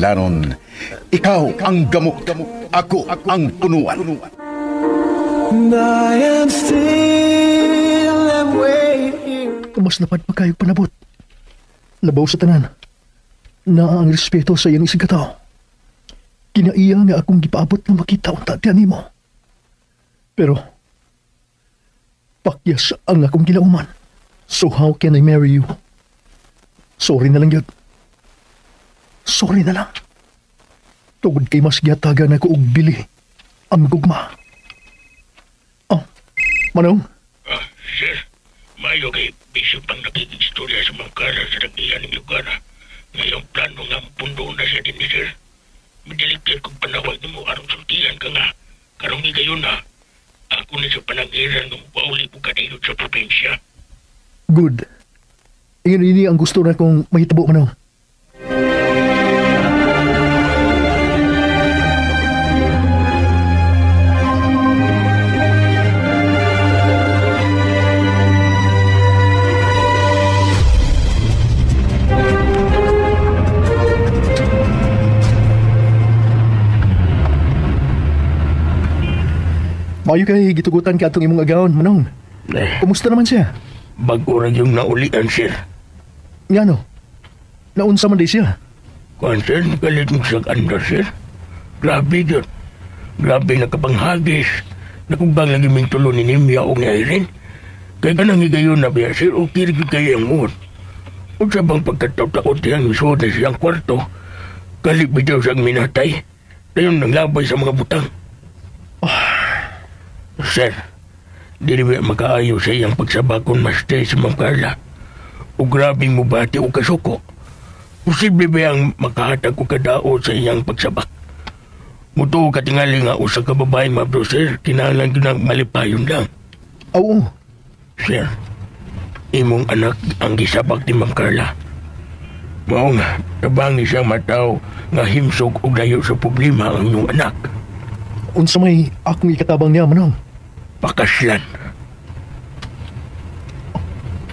Sugilanon. Ikaw ang gamot, ako ang punuan. And I am still and waiting. Mas lapad pa kayo panabot. Labaw sa tanan. Naa ang respeto sa iyang isig katao. Kinaiya nga akong gipaabot nga makita unta tiyan nimo. Pero pakyas ang akong gilauman. So how can I marry you? Sorry na lang yun. Sorry na lang. Tugod kay mas giyatagan ako og bili ang gugma. Oh, Manong? Sir, mayo kay bisyo pang nakikistorya sa mga kara sa nag-iya ng lugar. Ngayong plano nga pundo na siya din ni sir. Midiligyan kong panawag ni mo arong sultihan ka nga. Karong higayon na. Ako na sa panangiran ng pauli ko kadayon sa probinsya. Good. Ingon ini ang gusto na kong mahitabo, Manong. Mayo kay gitugutan ka atong imong agawon, Manong. Eh, Kumusta naman siya? Bago rin yung naulian, sir. Ngano? Naunsa man di siya? Kuan, sir, galit mo siyang andar, sir. Grabe yun. Grabe nakapanghagis. Nakumbang lang yung tulo ni Nimya o ni Irene. Kaya ka nang higayon na biya, sir, o kirigid kayo ang mood. O sa bang pagkataw-taot siyang isuot na siyang kwarto, galit bitaw siyang minatay. Dayon nang labay sa mga butang. Sir, dili ba makaayo sa iyang pagsabakon master si Ma'am Carla? O grabing mubati o kasuko? Posible ba ang makahatag o kadao sa iyang pagsabak? Mutuo katingali nga usa ka babae, ma bro, sir, kinahanglan gyud ng malipayon lang. Oo. Sir, imong anak ang gisabak ni Ma'am Carla. Mao nga, tabangi siyang mataw nga himsog og layo sa problema ang inyong anak. Unsa may akong ikatabang niya, Manong? Pakaslan.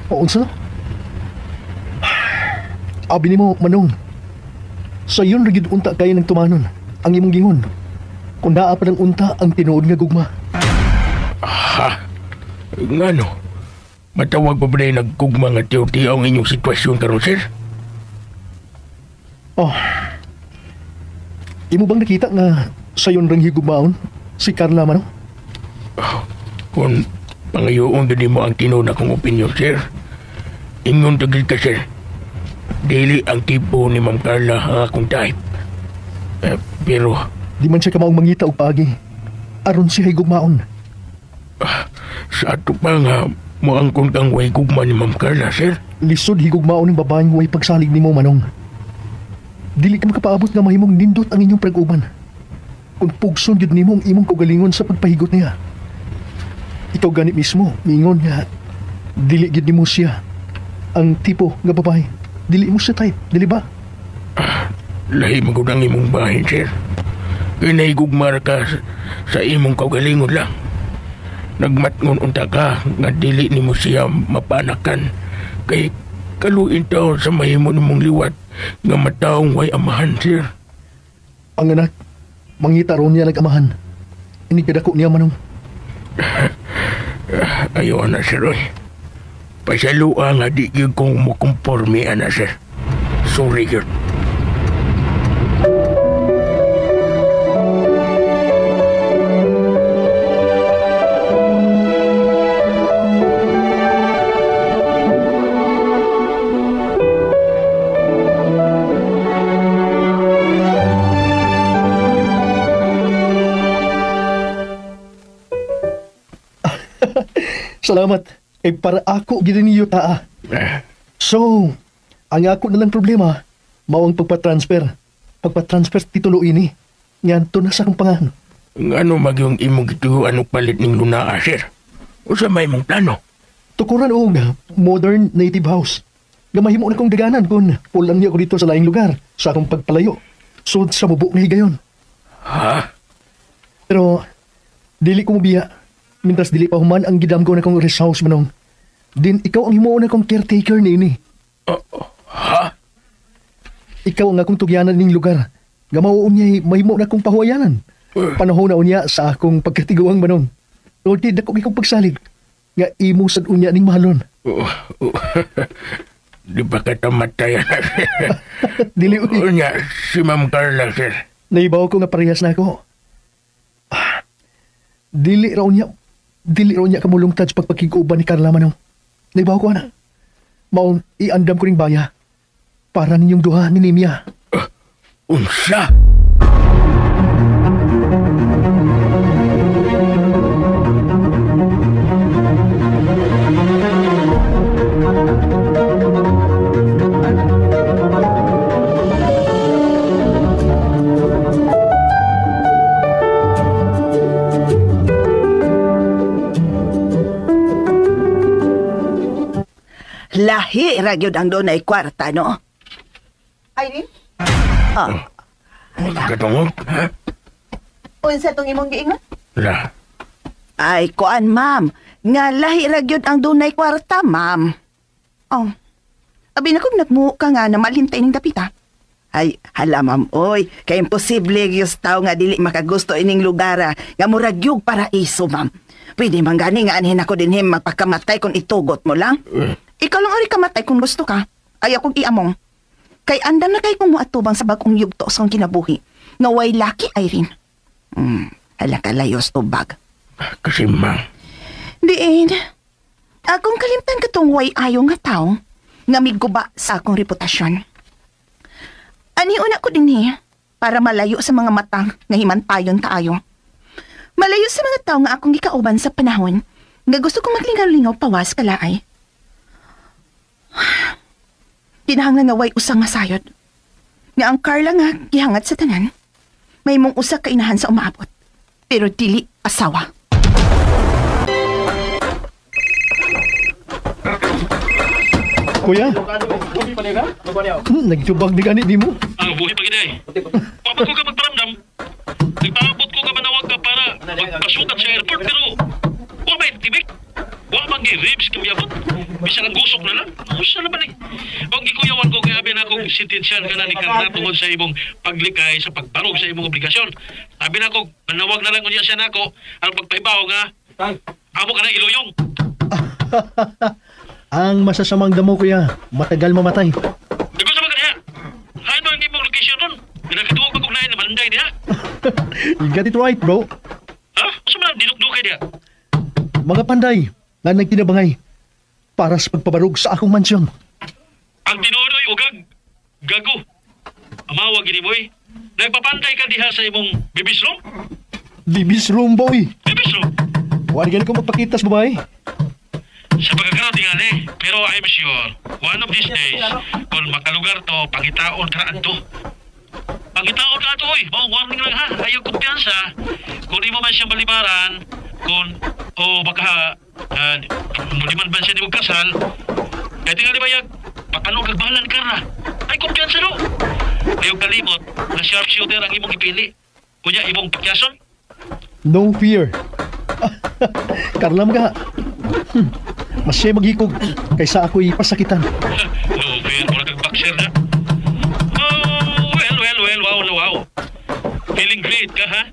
O, unsa? Abi nimo, Manong. Sa iyon ra gyud unta kayo ng tumanon ang imong gingon. Kung naa pa ng unta ang tinuod nga gugma. Ha? Ngano? Matawag pa ba na naggugma nga tiyo-tiyo ang inyong sitwasyon karon, sir? Oh. Imo bang nakita nga sayon rang higugmaon si Carla, Manong? Oh, kung pangayoon din mo ang tinuod na kong opinion, sir. Ingon tagil ka, sir. Dili ang tipo ni Ma'am Carla ang akong type. Pero di man siya kamaong mangita og paagi. Aron siya higugmaon. Sa ato pa nga moangkon kang way gugma ni Ma'am Carla, sir. Lisod higugmaon ng babaeng way pagsalig nimo, Manong. Dili ka makapaabot nga mahimong nindot ang inyong pag-uban. Kung pugson gyud nimo ang imong kaugalingon sa pagpahigot niya. Ikaw gani mismo, miingon nga dili gyud nimo siya ang tipo nga babae. Dili mo siya type, dili ba? Lahi man gud ang imong bahin, sir. Kay nahigugma ra ka sa imong kaugalingon lang. Nagmatngon unta ka nga dili nimo siya mapanakan. Kay kaluin taon sa mahimo nimong liwat nga mataong way amahan, sir. Ang anak, mangita ron niya nag-amahan. Inigdadako niya, Manong. Ayaw na, sir, oy. Pasalua nga di gyud kong mukumporme, ana, sir. Sorry, gyud. Salamat. Para ako gid niyo taa. So, ang ako na lang problema, mao ang pagpa-transfer. Pagpa-transfer titulo ini. Nganto na sa akong pangan. Ngano magyong imong gituyo anong palit ning lunaa, sir? Usa may imong plano? Tukuran og modern native house. Gamahimo na kong daganan kung pulang niya ako dito sa laing lugar sa akong pagpalayo. So, sa mubo na higayon. Ha? Pero, dili ko mobiya. Mintras dili pa human ang gidamgo na kong rest house, Manong. Din ikaw ang himuon na kong caretaker niini. Ha? Ikaw ang akong tugyanan ning lugar. Nga mauon niya, mahimo na kong pahuwayanan. Panahon na unya sa akong pagkatiguang manong. Tungod kay dako kong pagsalig. Nga imo sad unya ning mahalon. Di ba kita matayan? Dili uy. Unya, si Ma'am Carla, sir. Naibaw ko nga parehas na ako. Dili raw niya kamulungtad sa pagpakig-uban ni Carla manong. Naibaw ko ana. Maong iandam ko ning baya para ninyong duha ni Nimia. Unsa? Lahi ra gyud ang dunay kwarta, no? Irene? Ah. Katungog, ha? Unsa tong imong giingon? La. Ay, kuan, ma'am. Nga lahi ra gyud ang dunay kwarta, ma'am. Oh. Abi na kung nagmuo ka nga na malintay ning dapita. Ay, hala, ma'am, oy. Kay imposible gyud sa tawo nga dili makagusto ining lugar, nga murag gyud paraiso, ma'am. Pwede man gani nga anhin ako dinhi magpakamatay kung itugot mo lang. Ikaw lang ori kamatay kung gusto ka. Ayaw kong iamong. Kay andam na kay kong muatubang sa bagong yugto sa akong kinabuhi. Nga way laki, Irene. Hala ka layos tubag. Kasi, ma'am. Diin, akong kalimtan katong way ayo nga tao nga miguba sa akong reputasyon. Aniuna ko dinhi para malayo sa mga mata nga himantayon kaayo. Malayo sa mga tao nga akong gikauban sa panahon nga gusto kong maglingaw-lingaw pawas kalaay. Kinahanglan nga way usang masayod. Nga ang Carla nga gihangat sa tanan, may mong usa ka inahan sa umaabot. Pero dili asawa. Kuya? Nagtubag ni gani di mo? Ang buhi pa gid. Wa ko ka magparamdam. Nagpaabot ko ka manawag ka para magpasukat sa airport pero wa may tibik. Wa man gi ribs kami abot. Bisan ang gusok na lang. Usa na ba ni? Og gikuyawan ko kay abi na akong sentensyan ka na ni Carla tungod sa imong paglikay sa pagbarog sa imong obligasyon. Abi na ko manawag na lang unya siya nako ang pagpaibaw nga amo ka na iluyong. Ang masasamang damo, kuya, matagal mamatay. Di ko sa mga diha. Hain mo ang imong location nun. Pinakaduwag pa kong lain na manday diha. You got it right, bro. Ha? Asa man ang dinukdukay diha? Mga panday nga nagtinabangay para sa pagpabarog sa akong mansyon. Ang tinuodoy ugag gago. Amawag gini boy. Nagpapanday ka diha sa imong bibis room? Bibis room, boy. Bibis room? Wala gani ko magpakita sa babae. Sa pagkakaroon pero I'm sure, one of these days, kung makalugar to, pangitaon ka to. Pangitaon ka to, oy. Mao, warning lang ha. Ayaw kumpiyansa. Kung di mo man siyang balibaran, kung, o baka, di man ba siya di mo kasal, kaya tingali bayag, patanong kag bahalan ka na. Ay, kumpiyansa no. Ayaw kalimot, na sharpshooter ang imong ipili. Kunya, imong pakyason? No fear. Carla mga. Mas siya maghikog kaysa ako'y pasakitan. No fear, mura kag boxer na. Oh, well, wow na wow. Feeling great ka, ha?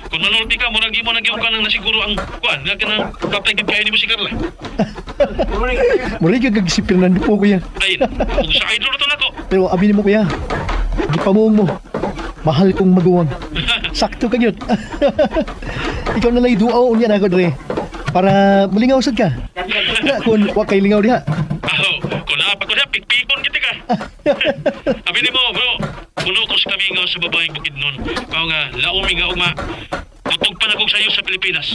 Kung manulti ka, murag imo nang ka nang nasiguro ang kuan, nga kanang kapay gid kayo nimo si Carla. Murag kag si Fernando po, kuya. Ay, kung sa idol na to nako. Pero abi nimo, kuya, gipamuong mo. Mahal kong maguwang. Sakto ka gyud. Ikaw na lang duaw unya na ako dre. Para mulingaw sad ka. Na kun wa kay lingaw diha. Aho, kung naa pa ko diha, pikpikon kita ka. Abi nimo, bro, puno ko sa kami nga sa babaeng bukid nun. Mao nga laumi nga ugma. Putog pa na kog sayo sa Pilipinas.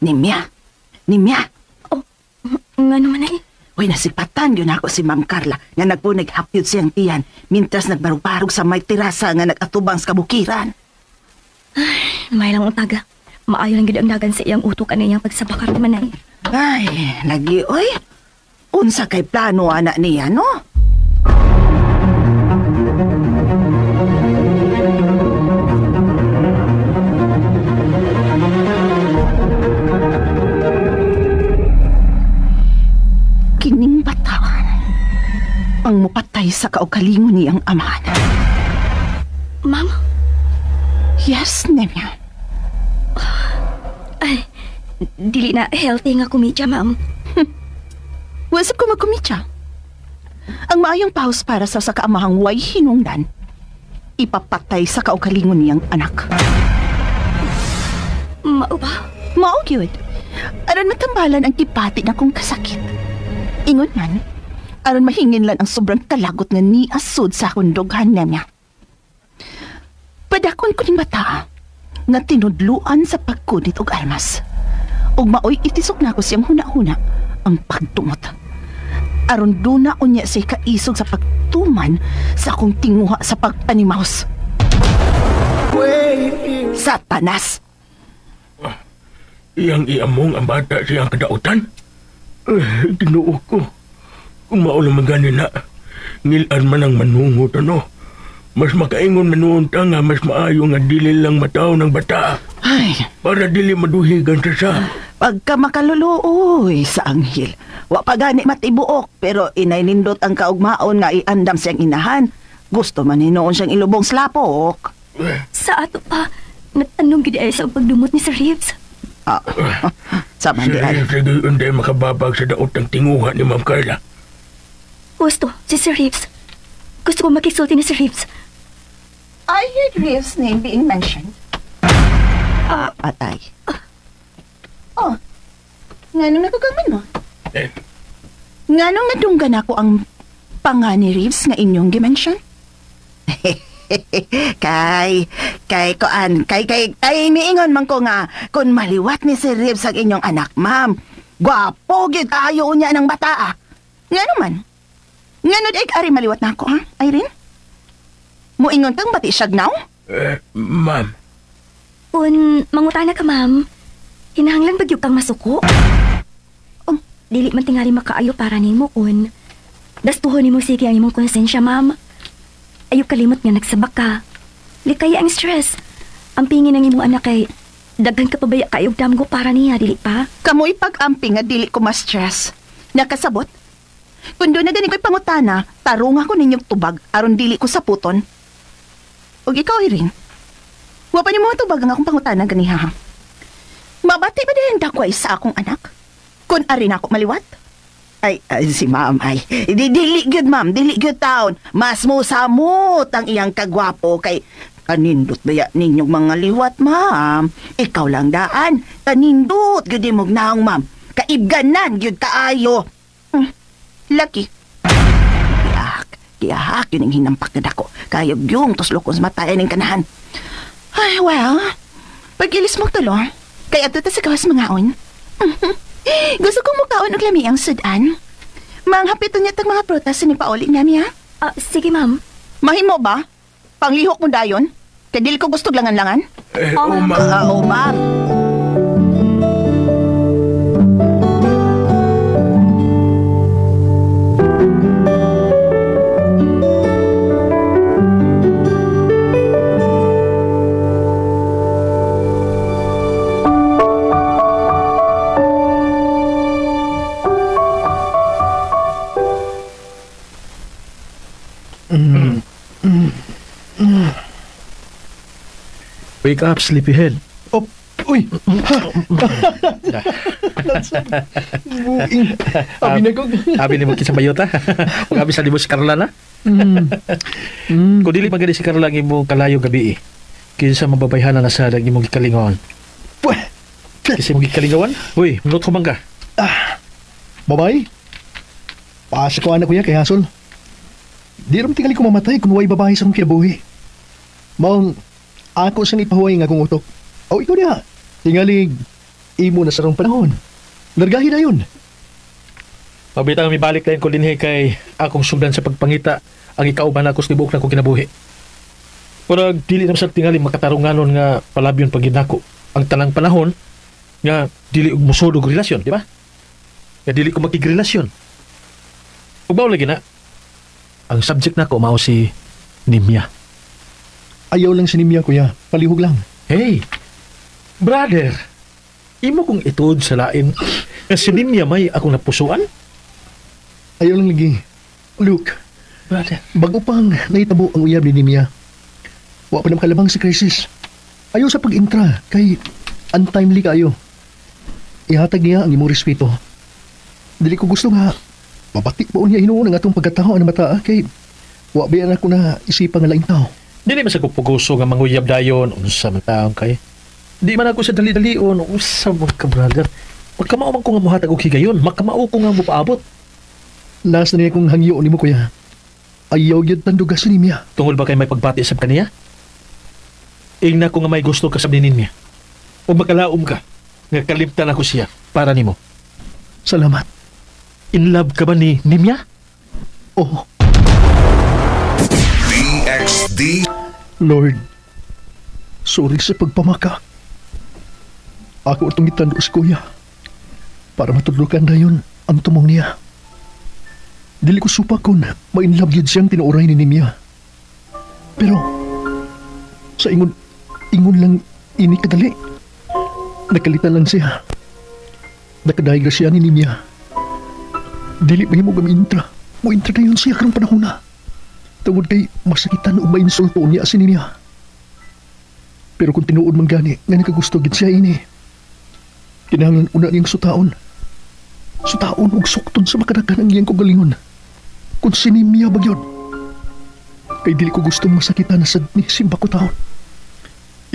Nimya! Nimya! Oh, nga naman ay. Uy, nasipatan yun ako si Ma'am Carla nga nagpunag hapyod siyang tiyan mintras nagbarug-barug sa may terasa nga nag-atubang sa kabukiran. Ay, may lang utaga. Maayo lang gid ang dagan sa iyang utok ana iyang pagsabakar manay. Ay, lagi oy. Unsa kay plano ana niya, no? Kining bataan ang mupatay sa kaugalingon niyang amahan. Ma'am? Yes, Nemia. Ay, dili na healthy nga kumidya, ma'am. Wasap ko magkumidya. Ang maayong paus para sa kaamahang way hinungdan, ipapatay sa kaugalingon niyang anak. Mao ba? Mao gyud. Aron matambalan ang gipati na kong kasakit. Ingon man, aron mahingin lang ang sobrang kalagot nga niasod sa akong dughan niya. Padakon ko ning bata nga tinudluan sa pagkunit og armas. Ug maoy itisok nako siyang huna-huna ang pagtumot. Aron duna unya siya kaisog sa pagtuman sa akong tinguha sa pagpanimaus. Satanas! Iyang iamong ang bata siyang kadautan? Tinuo ko. Kung mauna man gani na, ngilan man ang manungot, ano? Mas makaingon manuon ta nga, mas maayo nga dili lang mataw ng bata. Ay. Para dili maduhigan sa siya. Pagka makaluluoy sa anghel. Wa pa gani matibuok, pero inay nindot ang kaugmaon nga iandam siyang inahan. Gusto man hinuon siyang ilubong slapok. Sa ato pa, natanong gid ay sa pagdumot ni Sir Reeves. Ah, sa man di ay. Sir Reeves, hindi makababag sa daot ng tinguha ni Ma'am Carla. Gusto, si Sir Reeves. Gusto ko makisulti ni Sir Reeves. I heard Reeves' name being mentioned. Patay. Oh, nganong nagugaman mo? Eh. Nganong nadunggan ako ang panga ni Reeves nga inyong gimension? Kay miingon man ko nga kung maliwat ni si Reeves ang inyong anak, ma'am. Gwapo gyud kaayo niya ng bata, ah. Ngano man? Ngano di ari maliwat na ako, ha, Irene? Muingon kang bati siyag now? Ma'am. Un, mangutana ka, ma'am. Hinahanglan bagyog kang masuko? Oh, dili man tingali makaayo para nimo kun dastuhon nimo sige ang imong konsensya, ma'am. Ayaw kalimot nga nagsabak ka. Likaya ang stress. Ang pingin ng imong anak kay daghan ka pabaya kaayog damgo para niya, dili pa? Kamoy pag-amping nga dili ko ma-stress. Nakasabot? Kung doon na gani ko'y pangutana, tarong ako ninyong tubag aron dili ko saputon. Og ikaw, Irene, wa pa nimo tubag ang akong pangutana ganiha, ha? Mabati ba din dakway sa akong anak? Kung ari na ako maliwat? Ay, si ma'am, ay. Dili gyud, ma'am, dili gyud taon. Mas musamot ang iyang kagwapo kay kanindot baya ninyong mga liwat, ma'am. Ikaw lang daan. Kanindot gyud imong naong, ma'am. Kaibganan gyud kaayo. Lucky. Giahak, yun ang hinampak na dako. Kayog yung tuslokon sa matayan ng kanahan. Ay, well, pag-ilis mong tulo, kaya ato ta sa gawas mangaon. Gusto kong mukaon og lami ang sudan. Manghapiton niya tag mga prutas ni pauli nami, ha? Sige, ma'am. Mahimo ba? Panglihok mo dayon? Kaya dili ko gusto langan-langan? Oh, ma'am. Oh, ma'am. Wake up, sleepyhead. Oh, uy! Buing. Abi na ko. Abi ni mo kinsa bayot, ha? Ug abi sa libos si Carla na. Kung dili magani si Carla ang imong kalayo gabi, eh. Kinsa mababayhanan na sa imong gikalingon. Kasi imong gikalingawan? Uy, minut ko man ka. Babay? Paasa ko anak ko ya kay Hasol. Di ram tingali ko mamatay kung way babae sa akong kinabuhi. Maong, ako sang ipahuway nga akong utok. O ikaw niya, tingali imo na sa rong panahon. Largahin na yun. Mabitang mibalik na yun ko dinhi kay akong sugdan sa pagpangita ang ikauban ako sa tibuok na akong kinabuhi. Murag dili na sa tingali makatarunganon nga palabyon pag ginako. Ang tanang panahon nga dili og musod og relasyon, di ba? Nga dili ko makigrelasyon. Ug mao lagi na. Ang subject nako mao si Nimya. Ayaw lang si Nimya, kuya. Palihog lang. Hey, brother. Imo kong ituod sa lain nga si Nimya may akong napusuan? Ayaw lang lagi. Luke, brother, bago pang nahitabo ang uyab ni Nimya, wa pa na makalabang si crisis. Ayaw sa pag-intra, kay untimely kayo. Ihatag niya ang imong respeto. Dili ko gusto nga mabati po niya hinuon ang atong pagkatao ang mata, kay wa ba ako na isipan nga laing tao. Dili man sa ko puguso nga manguyab dayon unsa man taon kay. Di man ako sa dali-dalion unsa man ka, brother. Magkamao man ko nga mohatag og higayon, makamao ko nga mopaabot. Last na niya kong hangyo nimo, kuya. Ayaw gyud tanduga si Nimya. Tungod ba kay may pagbati sab kaniya? Ingna ko nga may gusto ka sab ni Nimya. O makalaom ka nga kalimtan ako siya para nimo. Salamat. In love ka ba ni Nimya? Oo. DXD. Lord, sorry sa pagpamaka. Ako itong itando sa kuya para matudlukan na yun ang tumong niya. Dili ko supa kung ma-inlove yun siyang tinuoray ni Nimya. Pero sa ingon, ingon lang ini kadali. Nakalitan lang siya. Nakadahig na siya ni Nimya. Dili mahimo gami-intra. Mo-intra na yun siya karong panahon na. Tungod kay masakitan o mainsulto niya si Nimya. Pero kung tinuod man gani, nga nakagusto gid siya ini. Kinahanglan una niyang sutaon. Sutaon og sukton sa makadagan ang iyang kagalingon. Kung si Nimya ba gyud. Kay dili ko gustong masakitan na sad ni simba ko taon.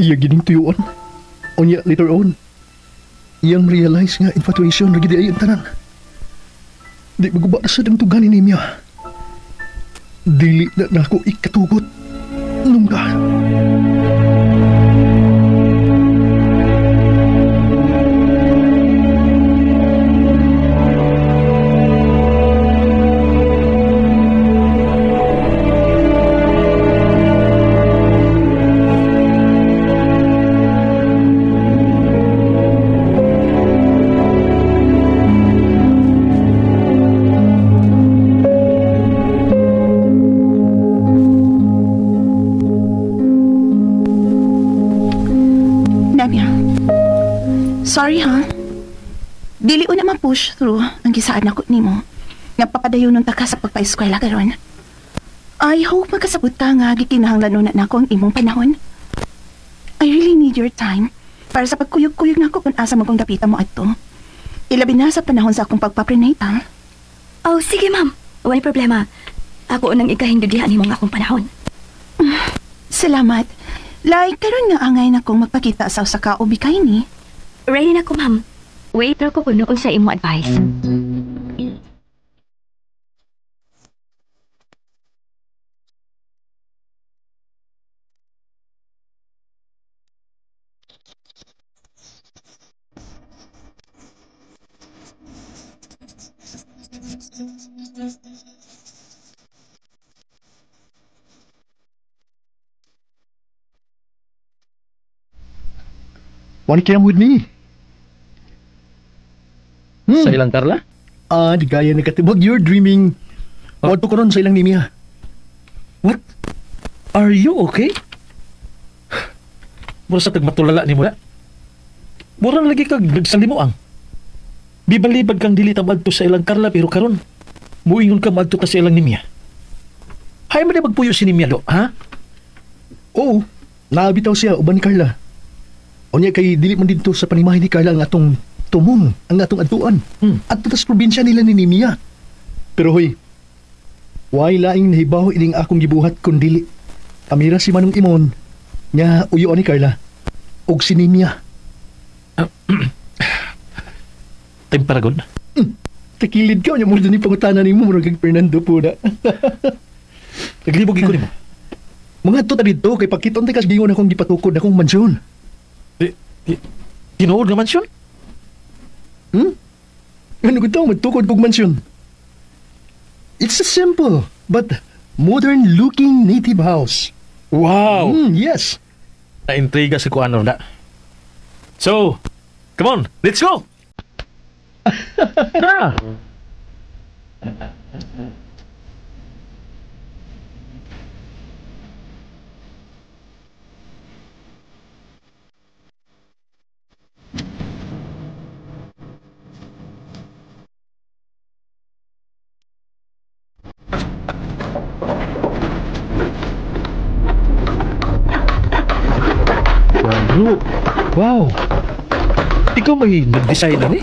Iya gining tuyuan. Unya later on, iyang realize nga infatuation ra gid ay ang tanan. Di maguba na sad ang tugan ni Nimya. Dili na nako ikatugot. Nungga. Sorry, ha? Dili una ma-push through ang gisaad nako nimo. Nga papadayon ta ka sa pagpa-eskwela karon. I hope makasabot ka nga gikinahanglan una nako ang imong panahon. I really need your time para sa pagkuyog-kuyog nako kung asa man kong dapita mo adto. Ilabi na sa panahon sa akong pagpa-prenatal. Oh, sige ma'am. Walay problema. Ako unang ikahindog diha nimo ang akong panahon. Salamat. Like, karon nga angay na kong magpakita sa usa ka ubikay ni. Ready na ko, ma'am. Wait ra ko kuno unsa imo advice. Wanna come with me? Sa ilang Carla? Ah, di gaya na katibog. You're dreaming. Oh. Wadto ko ron sa ilang Nimya. What? Are you okay? Mura sa tagmatulala ni mo na. Mura na lagi kag nagsalimuang. Bibalibad kang dili ta madto sa ilang Carla pero karon muingon ka madto ta sa ilang Nimya. Hay man na magpuyo si Nimya do, ha? Oo, naabitaw siya uban ni Carla. Unya kay dili man didto sa panimahin ni Carla ang atong tumong, ang atong adtuan. Adto tas probinsya nila ni Nimya. Pero hoy, way laing nahibaw ining akong gibuhat kun dili. Amira si Manong Imon nga uyo ni Carla og si Nimya. Temparagon. Takilid ka nya mo ni pangutana nimo murag kag Fernando po na. Naglibog ko nimo. Mga adto ta didto kay pagkiton ta kas gingon akong gipatukod akong mansyon. Tinuod nga mansyon? Ano ko magtukod kog mansyon? It's a simple but modern-looking native house. Wow! Yes. Naintriga si Kuano na. So, come on, let's go. Tara. Wow! Ikaw may nag-design na ni?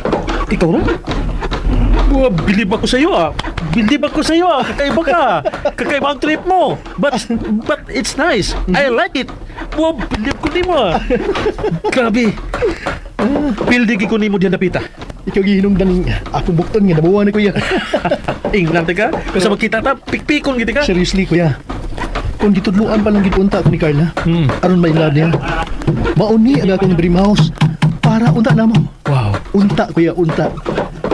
Ikaw ra? Wow, bilib ako sa iyo ah. Bilib ako sa iyo ah. Kakaiba ka. Kakaiba ang trip mo. But it's nice. I like it. Wow, bilib ko nimo ah. Grabe. Pildi ko nimo diyan napita. Ikaw gihinungdan akong bukton nga nabuwa na kuya. Ingnan ka. Kung sa magkita ta, pikpikon gid ka. Seriously kuya. Kung gitudluan pa lang gid unta ko ni Carla, aron ma-inlove niya. Mauni ang akong dream house para unta namo. Wow. Unta kuya, unta.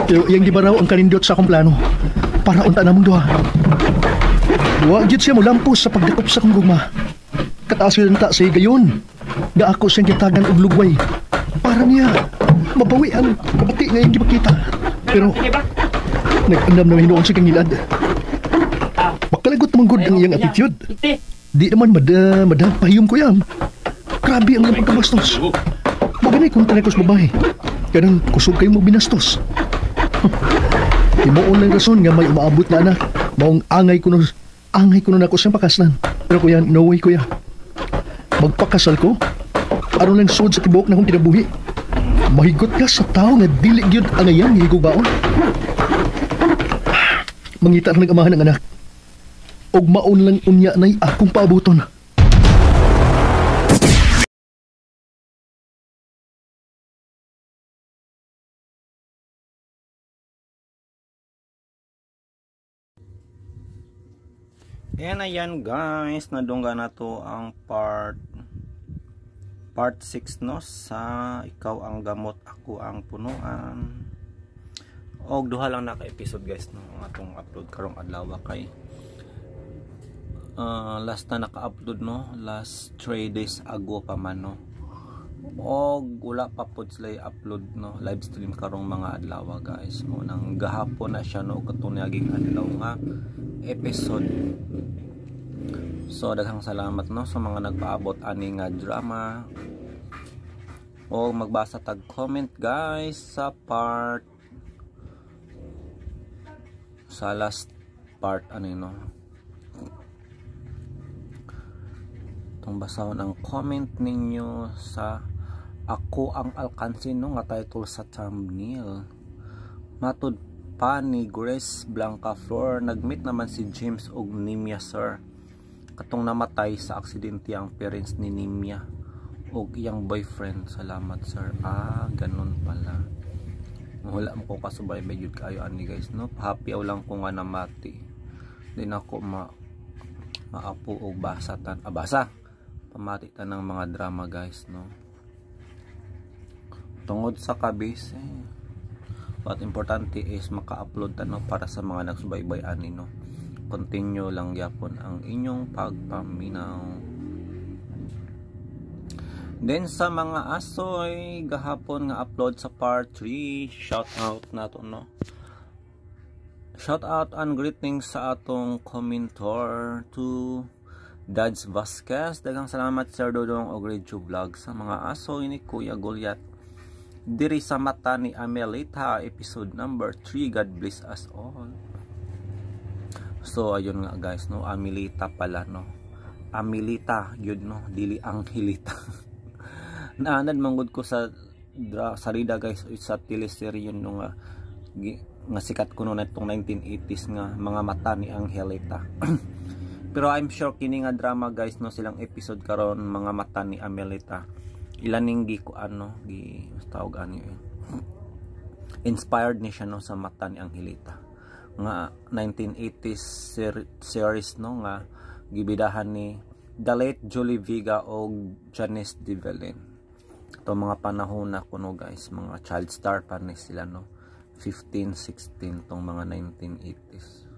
Pero iyang gibaraw ang kanindot sa akong plano para unta namong duha. Wa gyud siya molampos sa pagdakop sa akong gugma. Kataas gyud unta sa higayon nga ako siyang gitagan og lugway para niya mabawi ang kabati nga iyang gipakita. Pero nag-andam na hinuon siya kang ngilad. Makalagot man gud ang iyang attitude. Di naman madam pahiyom ko yan. Grabe ang iyang pagkabastos. Maganay kung tanay ko sa babae. Ganang kusog kayong magbinastos. Himuon lang rason nga may umaabot na anak. Maong angay ko na ako siyang pakaslan. Pero kuya, no way kuya. Magpakasal ko, aron lang sud sa tibuok na akong kinabuhi. Mahigot ka sa tao nga dili gyud ang iyang higugaon. Mangita ra nag-amahan ang anak. Og maon lang unya nay akong paabuton. Ayan guys, nadungga na to ang part 6 no, sa Ikaw ang Gamot, Ako ang Punuan. Og duha lang naka episode guys no, ang atong upload karong adlaw kay last na naka-upload no, last 3 days ago pa man no. Og wala pa pod sila i-upload no, live stream karong mga adlaw guys. Mo nang gahapon na siya no, katong naging adlaw nga episode. So daghang salamat no sa mga nagpaabot ani nga drama. Og magbasa tag comment guys sa part sa last part ani no. Itong basahon ang comment ninyo sa Ako ang Alkansin no nga title sa thumbnail. Matud pa ni Grace Blanca Flor, nagmeet naman si James og Nimia sir. Katong namatay sa aksidente ang parents ni Nimia og iyang boyfriend. Salamat sir. Ah, ganun pala. Wala mo ko kasubaybay jud kaayo ani guys no. Happy aw lang ko nga namati. Di na ko maapo og basa tan basa. Pamati ta ng mga drama guys no. Tungod sa kabis eh. But importante is maka-upload ta no para sa mga nagsubaybay ani no. Continue lang gyapon ang inyong pagpaminaw. Then sa mga asoy gahapon nga upload sa part 3, shout out nato no. Shout out and greetings sa atong commentor to Dads Vasquez. Daghang salamat Sir Dodong og Radio Vlog sa mga asoy ni Kuya Goliath. Diri sa mata ni Amelita, episode number 3. God bless us all. So ayun nga guys no, Amelita pala no. Amelita yun no, dili Angelita. Naanad manggod ko sa sarida guys sa teleserye yun no nga sikat kuno na itong 1980s nga mga mata ni Angelita. Pero I'm sure kini nga drama guys no, silang episode karon mga mata ni Amelita. Ilaning gi ko ano gi tawag ani eh. Inspired ni siya no sa mata ni Angelita nga 1980s series no nga gibidahan ni the late Julie Vega og Janice de Belen. Ito mga panahon na kuno guys, mga child star pa ni sila no, 15, 16 tong mga 1980s.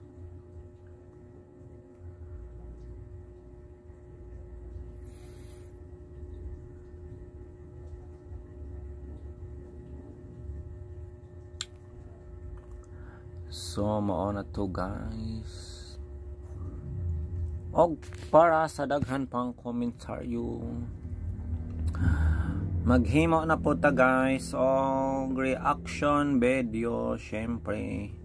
So mao na to guys. Og para sa daghan pang komentaryo, maghimo na po ta guys og reaction video, syempre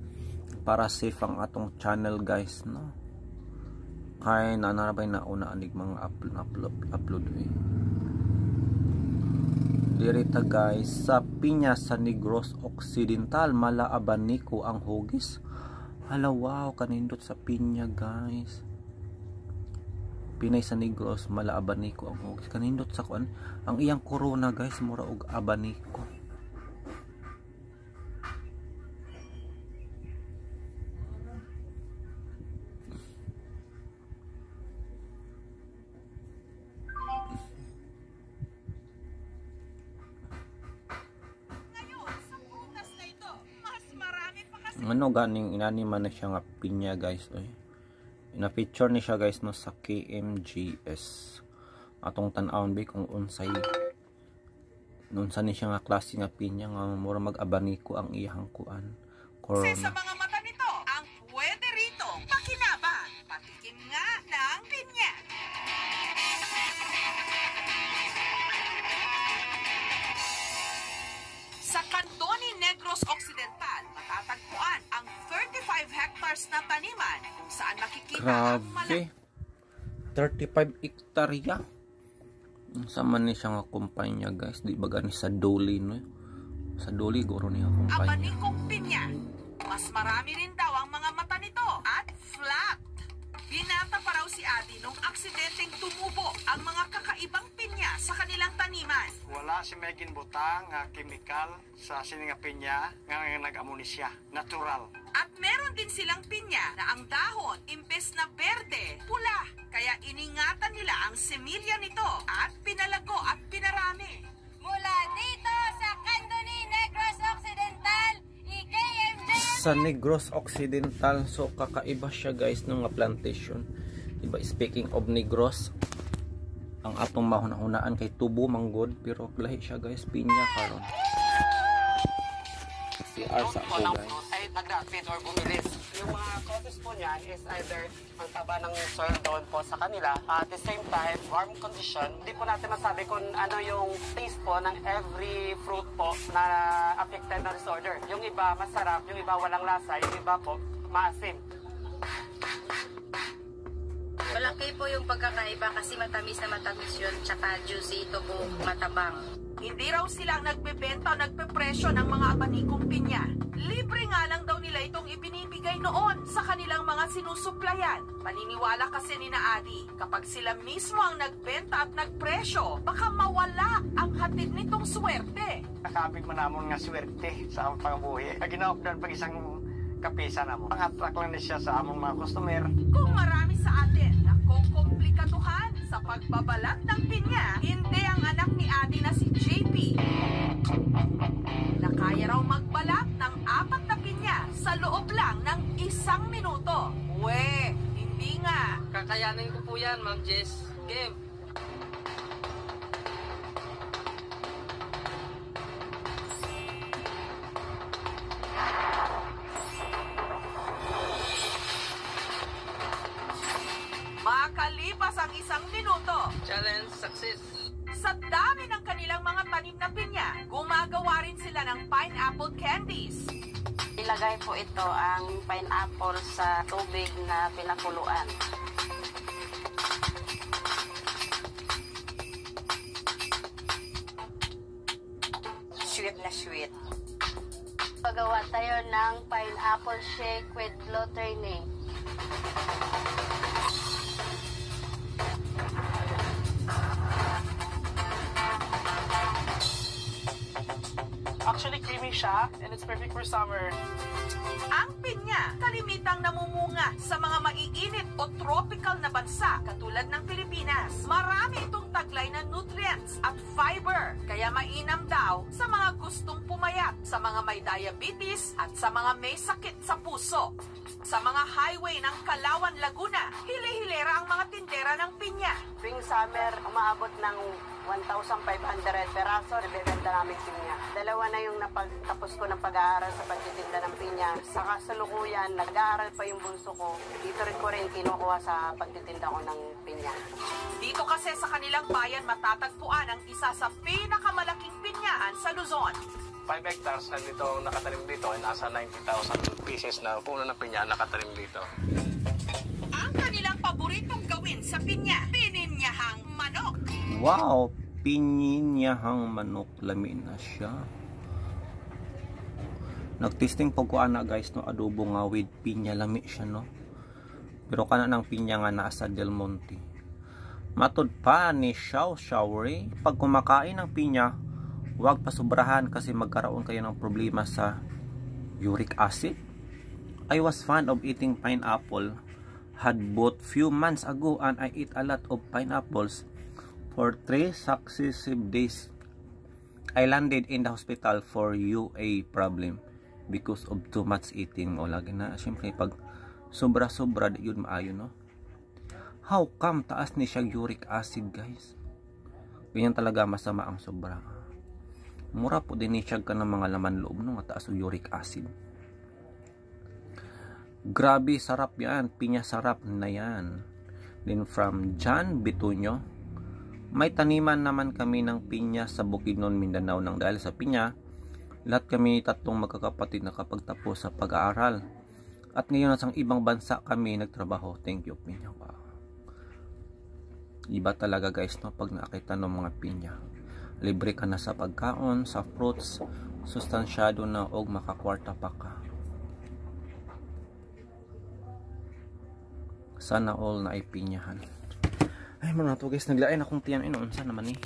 para safe ang atong channel guys, no? Kay nanarabay na una anig mga upload eh. Diri ta guys sa pinya sa Negros Occidental, mala-abaniko ang hugis. Hala, wow, kanindot sa pinya guys. Pinay sa Negros, mala-abaniko ang hugis. Kanindot sa kuan ang iyang corona guys, mura og abaniko. Ano ganing inani man na siya nga pinya guys, oy. Ina-feature ni siya guys no sa KMGS. Atong tan-awon bi kung unsay unsa ni siya nga klase nga pinya nga mura mag-abaniko ang iyang kuan corona. Sa mga mata nito ang pwede rito pakinabang. Patikim nga ng pinya. Sa Candoni Negros Occidental, matatagpuan ang 35 hectares na taniman kung saan makikita ang Grabe. 35 hektarya. Unsa man ni siya nga kumpanya guys, di ba gani sa Doli no? Sa Doli guro niya kumpanya. Abanikong pinya. Mas marami rin daw ang mga mata nito at flat. Binata pa raw si Adi nung aksidenteng tumubo ang mga kakaibang pinya sa kanilang taniman. Wala si Megan butang nga kemikal sa sini nga pinya nga nag-amunisya. Natural. At meron din silang pinya na ang dahon imbes na berde, pula. Kaya iningatan nila ang semilya nito at pinalago at pinarami. Mula dito sa Candoni Negros Occidental, IKMJ! Sa Negros Occidental, so kakaiba siya guys ng mga plantation. Diba, speaking of Negros, ang atong mahuna-hunaan kay tubo manggod, pero lahi siya guys, pinya karon. CR sa ako guys. Ay nag-rapid or bumilis. Yung mga causes po niyan is either ang taba ng soil doon po sa kanila. At the same time, warm condition. Hindi po natin masabi kung ano yung taste po ng every fruit po na affected na disorder. Yung iba masarap, yung iba walang lasa, yung iba po maasim. Malaki po yung pagkakaiba kasi matamis na matamis yun, tsaka juicy ito po, matabang. Hindi raw sila ang nagbebenta o nagpepresyo ng mga abanikong pinya. Libre nga lang daw nila itong ibinibigay noon sa kanilang mga sinusuplayan. Paniniwala kasi ni na Adi, kapag sila mismo ang nagbenta at nagpresyo, baka mawala ang hatid nitong swerte. Nakabig man namon nga swerte sa among pangabuhi. Ginaupdan pag isang kapisa na mo. Ang-attract lang ni siya sa among mga customer. Kung marami sa atin na kukomplikaduhan sa pagbabalat ng pinya, hindi ang anak ni Adi na si JP. Na kaya raw magbalat ng 4 na pinya sa loob lang ng 1 minuto. We, hindi nga. Kakayanin ko po yan, Ma'am Jess. Game. Makalipas ang 1 minuto. Challenge success. Sa dami ng kanilang mga tanim na pinya, gumagawa rin sila ng pineapple candies. Ilagay po ito ang pineapple sa tubig na pinakuluan. Sweet na sweet. Pagawa tayo ng pineapple shake with blue turning. Actually, creamy siya and it's perfect for summer. Ang pinya, kalimitang namumunga sa mga maiinit o tropical na bansa katulad ng Pilipinas. Marami itong taglay na nutrients at fiber, kaya mainam daw sa mga gustong pumayat, sa mga may diabetes at sa mga may sakit sa puso. Sa mga highway ng Calauan, Laguna, hili-hilera ang mga tindera ng pinya. Tuwing Tuwing summer, umaabot ng 1,500 peraso, nabebenta namin pinya. Dalawa na yung napagtapos ko ng pag-aaral sa pagtitinda ng pinya. Sa kasalukuyan, nag-aaral pa yung bunso ko. Dito rin ko rin kinukuha sa pagtitinda ko ng pinya. Dito kasi sa kanilang bayan matatagpuan ang isa sa pinakamalaking pinyahan sa Luzon. 5 hectares na dito ang nakatanim dito ay nasa 90,000 pieces na puno ng pinya ang nakatanim dito. Ang kanilang paboritong gawin sa pinya, pininyahang manok. Wow, pininyahang manok, lami na siya. Nagtesting po ko ana guys no, adobo nga with pinya, lami siya no. Pero kana ng pinya nga naa sa Del Monte. Matud pa ni Xiao Xiaori, pag kumakain ng pinya, huwag pasubrahan kasi magkaroon kayo ng problema sa uric acid. I was fond of eating pineapple. Had bought few months ago and I eat a lot of pineapples for 3 successive days. I landed in the hospital for UA problem because of too much eating. O lagi na, siyempre pag sobra-sobra yun maayo no. How come taas ni siya uric acid guys? Ganyan talaga masama ang sobra. Mura po din ni siya ka ng mga laman loob no, nga taas og uric acid. Grabe sarap yan, pinya sarap na yan. Then from John Bitunyo, may taniman naman kami ng pinya sa Bukidnon, Mindanao nang dahil sa pinya, lahat kami tatlong magkakapatid nakapagtapos sa pag-aaral. At ngayon nasa ibang bansa kami nagtrabaho. Thank you pinya. Wow. Iba talaga guys no pag nakita ng mga pinya. Libre ka na sa pagkaon, sa fruits, sustansyado na og makakwarta pa ka. Sana all na ay pinyahan. Ay mga to guys, naglain akong tiyan. Ay, unsa naman ni.